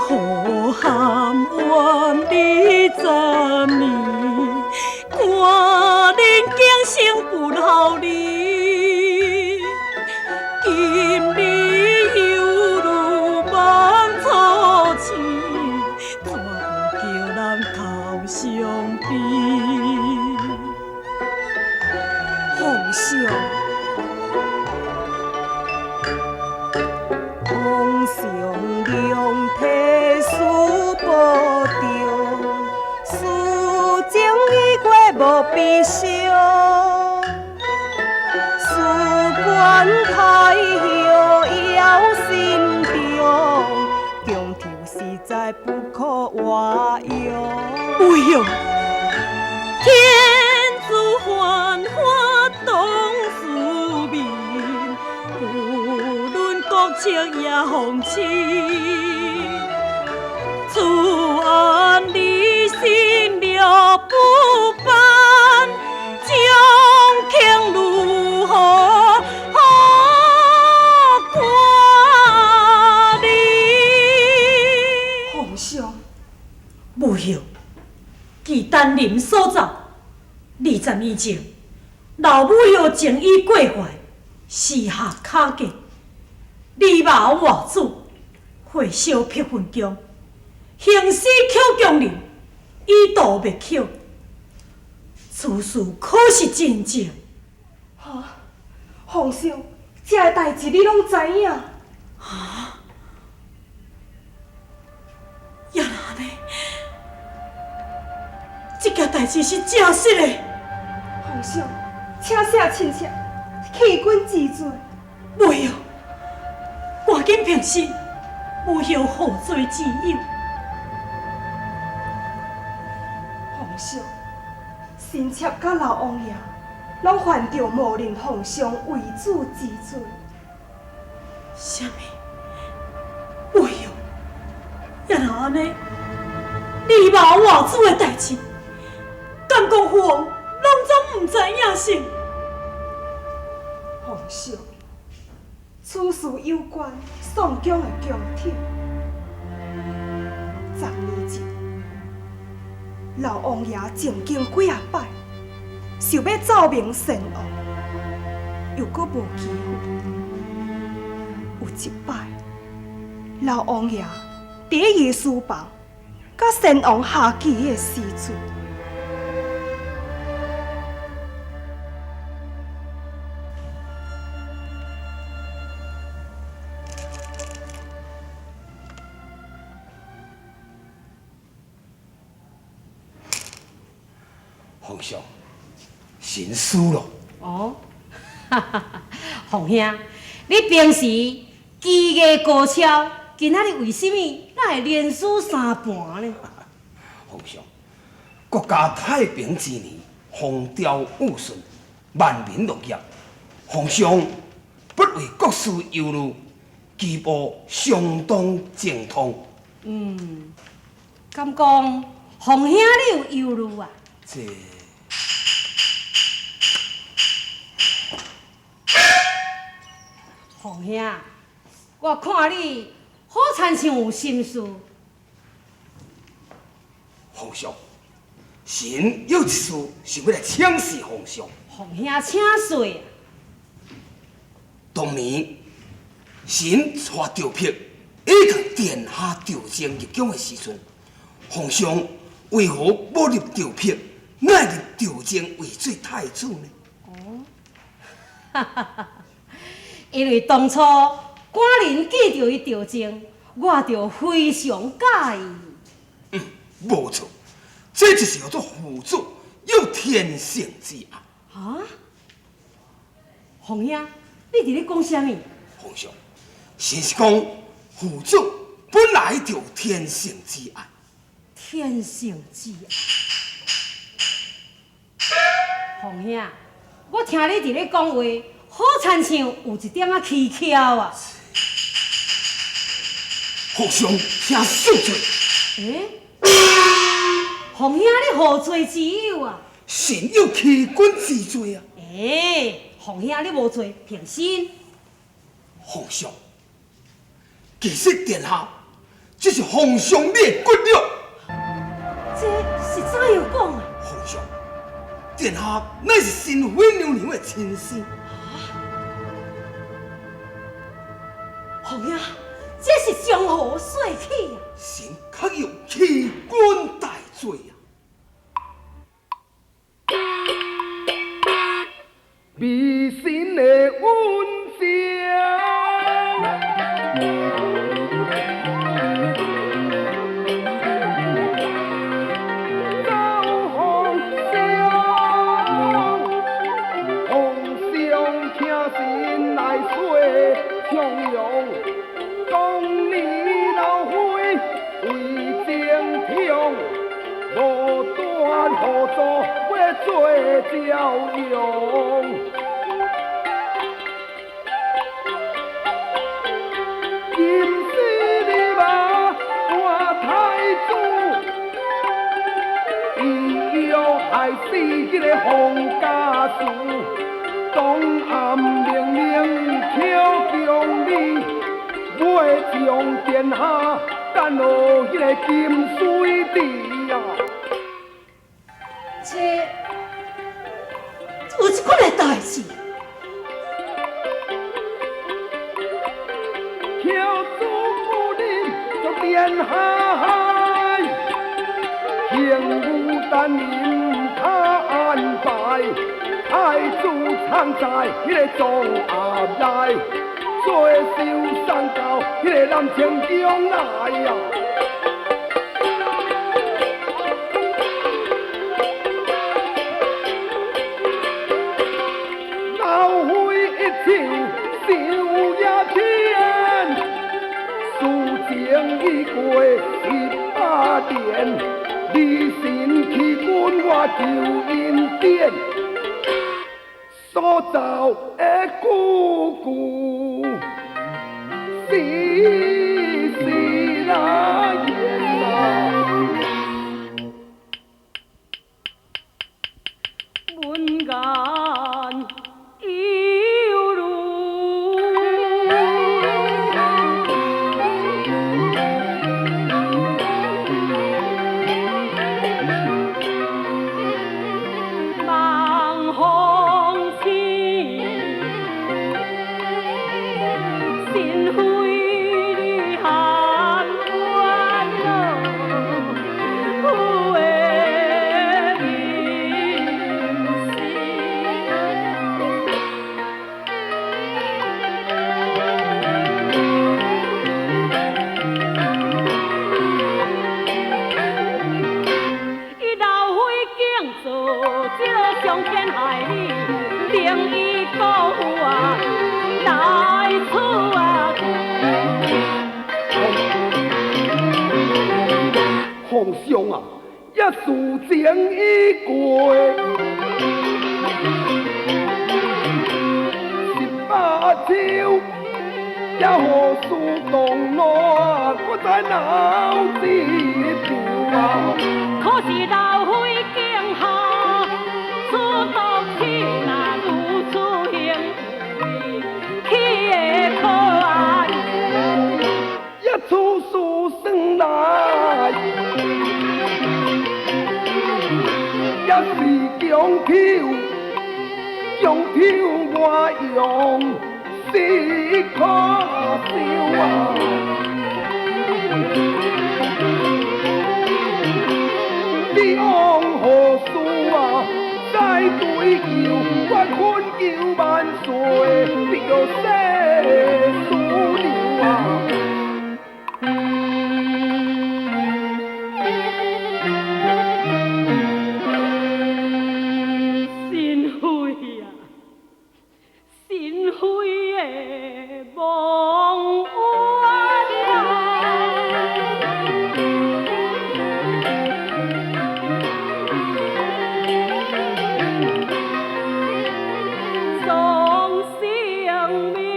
苦含怨20年，官人竟成不孝儿，今日犹如梦初醒，怎不叫人哭伤悲？皇上，皇上龙体思不中，事情已过无悲伤，事关太后枵心中，强抽实在不可活用。哎呦，天子犯法当庶民，不论国戚也皇亲，此案你心了不办，将卿如何好管理？皇上，母后，据丹林所奏，20年前，老母后情已过怀，私下卡结，李毛外子火烧碧云宫，行死口供人，以图灭口。此事可是真正？哈，皇上，这个代志你攏知影？啊？也若按呢，这件代志是真实的。皇上，请写亲切，欺君之罪。袂用，赶紧平身，母后何罪之有？皇上，臣妾佮老王爷攏犯著冒认皇上为主之罪。啥物？袂用，也若按呢，李毛外子的代志，敢讲父王拢总毋知影是？皇上，此事有关宋江的宫体。10年前，老王爷正经几仔摆，想欲奏明先王，又阁无机会。有一摆，老王爷伫咧御书房，佮先王下棋的时阵，皇上，臣输咯。哦，哈哈哈，凤兄，你平时技艺高超，今仔日为什么哪会连输三盘呢？皇上，国家太平之年，风调雨顺，万民乐业。皇上不为国事忧虑，棋步相当精通。嗯，敢讲凤兄你有忧虑啊？这。凤兄，我看你好亲像有心事。皇上，臣有一事想欲来请示皇上。凤兄，请说。当年臣带赵朴以及殿下赵祯入宫的时阵，皇上为何无立赵朴，乃立赵祯为做太子呢？哦，哈哈哈！因为当初官人见著伊赵祯，我就非常佮意。嗯，无错，这就是叫做父子有天性之爱。啊？凤兄，你伫咧讲啥物？皇上，臣是讲父子本来就有天性之爱。天性之爱。凤兄，我听你伫咧讲话，好亲像有一点仔蹊跷啊！皇上，请恕罪。欸？凤兄，你何罪之有啊？臣有欺君之罪啊！欸，凤兄，你无罪，平身。皇上，其实殿下這是皇上你的骨肉。這是怎樣講啊？皇上，殿下乃是新妃娘娘的親生。皇兄，這是江河水氣啊！臣確有欺君大罪啊！迷信的阮情，走皇上，皇上听信来说长容，当年老妃为情痛，无端何做要做朝阳。金丝你马换太子，伊要害死这个皇家事，当暗明明巧强你，袂将殿下等落彼个金水池啊！这有这款的代志？求主夫人做殿下，幸有丹林较安排，太子藏在彼个庄鸭内，做寿送到彼个南清宫来啊！老妃一唱想也天，事情已过18年，离神弃君我求恩典，所造的句句是是那言啊。文言犹如望风起，心扉你含冤恼，有的面丝。伊老妃竟做这个伤天害理，令伊辜负啊来处啊皇上啊，一事情已过18秋，也何事动怒，我在脑子想啊。可是老妃竟下此毒手，若如此行为，岂会可安？一出事算来，也是强抽，强抽我用是可笑啊！你往何事啊？再追求，我恳求万岁，你着息事娘啊！新妃啊，新妃的梦冤啊！丧性命。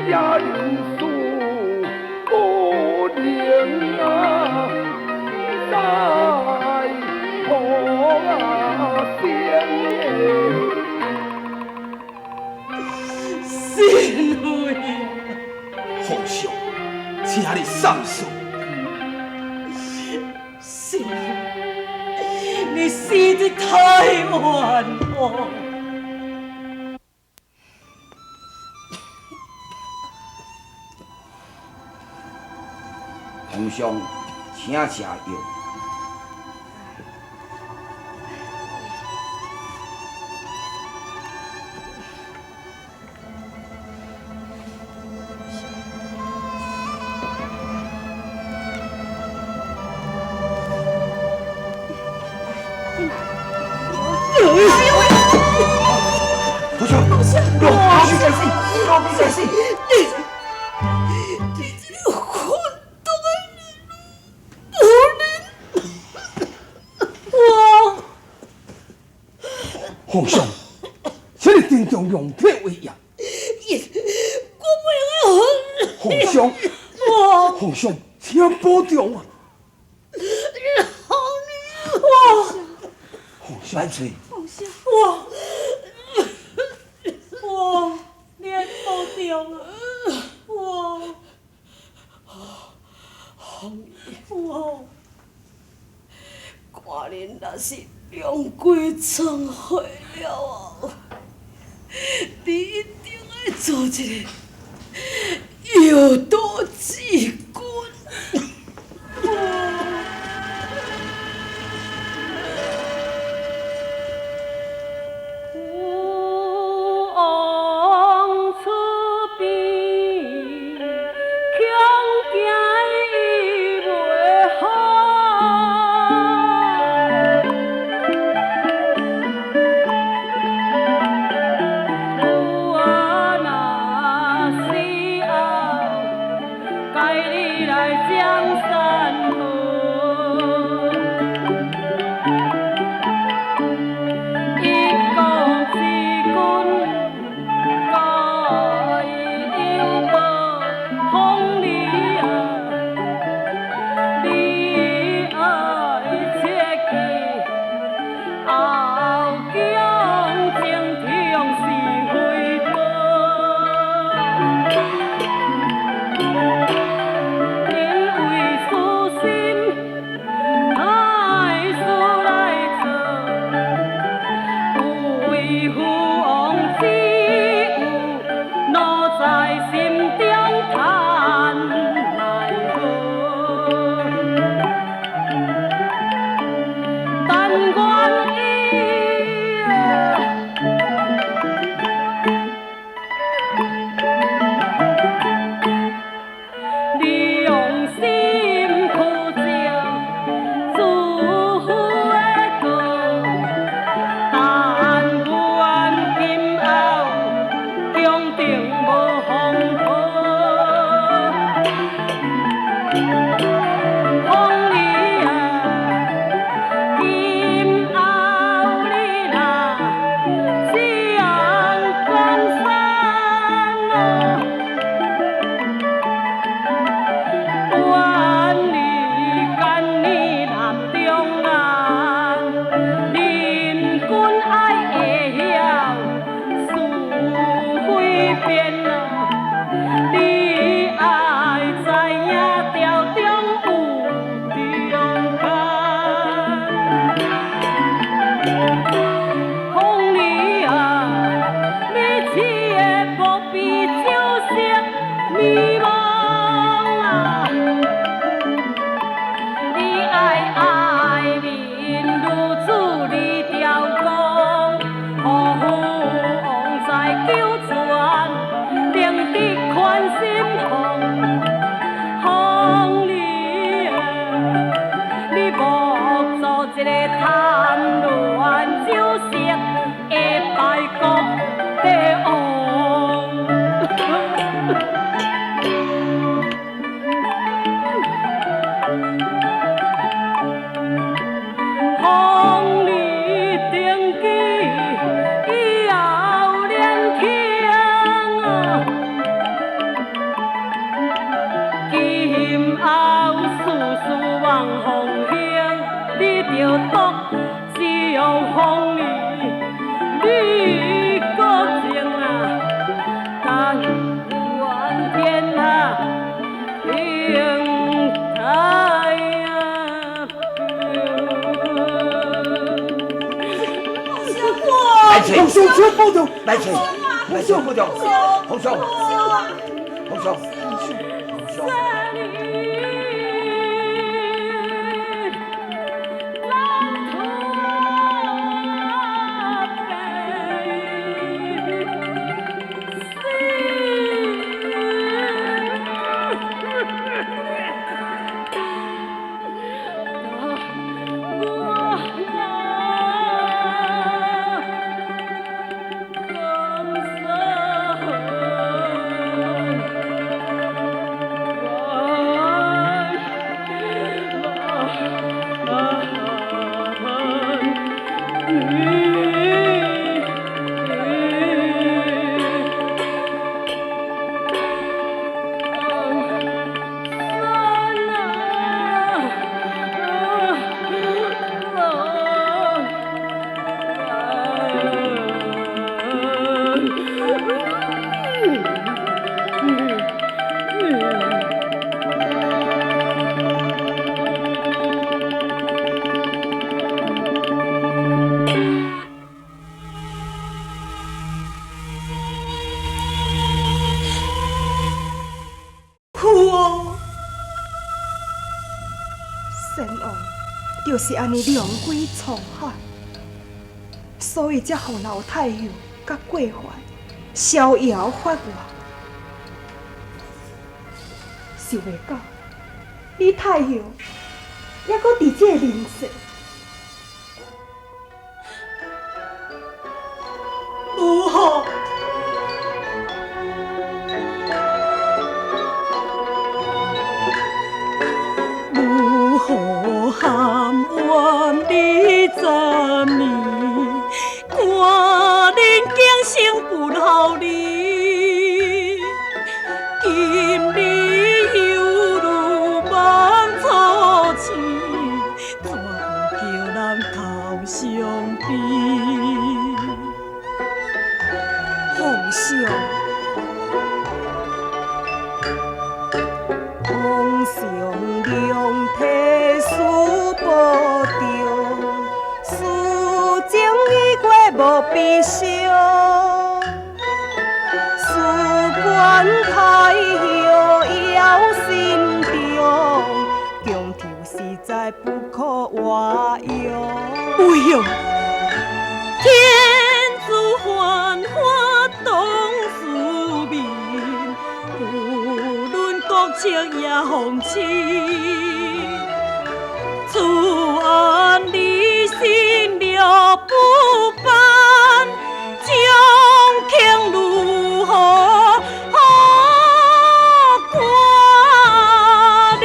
也人事不能啊，再破啊生新辉，皇上，请你三思。新辉，你死得太冤枉。皇上，请食药。皇上，皇上，老必须死，老必须死。你这个混蛋的女人！我皇上，请你珍重用铁为业。我袂用皇上，我皇上，请保重啊！我皇上，万岁！我我，你爱保重啊！我我，看恁若是两鬼创伙了后，你一定爱做一个有道之君。有王出边，恐惊伊袂好。有啊，若今后事事望奉行，你著独自由风义，你国情啊，但愿天下永太平。来找，皇上请保重。来找，来找保重，皇上，皇上，皇上。父哦，先王就是按呢良归沧海，所以才予老太后佮郭槐逍遥法外。想袂到李太后犹阁伫这个人世。母后。母后含冤20年，看恁景星不孝你，今日犹如梦初醒，怎不叫人哭伤悲？皇上，皇上龙体思保重，事情已过无悲伤。事关太后忧心中，强抽实在不可活用。哎呦，天子繁华当庶民，不论国情也风情。此案你心了不办，将卿如何好管理？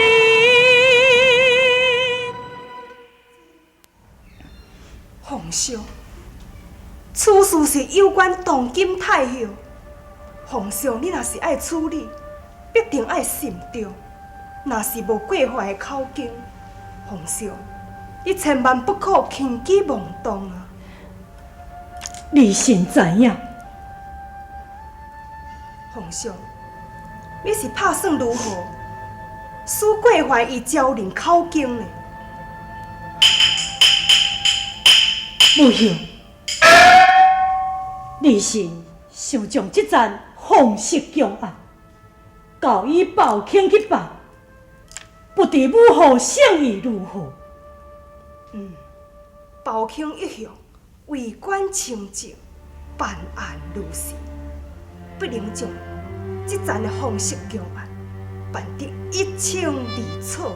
皇上，此事是有关当今太后。皇上，你若是爱处理，必定爱慎重。若是无郭槐的口供，皇上，你千万不可轻举妄动啊！你先知影，皇上，你是拍算如何？使郭槐伊招认口供呢？母后，你是想将这件皇室强案交予鲍卿去办，不知母后圣意如何？鲍卿一向为官清正，办案如神，不能将这件的皇室强案办得一清二楚。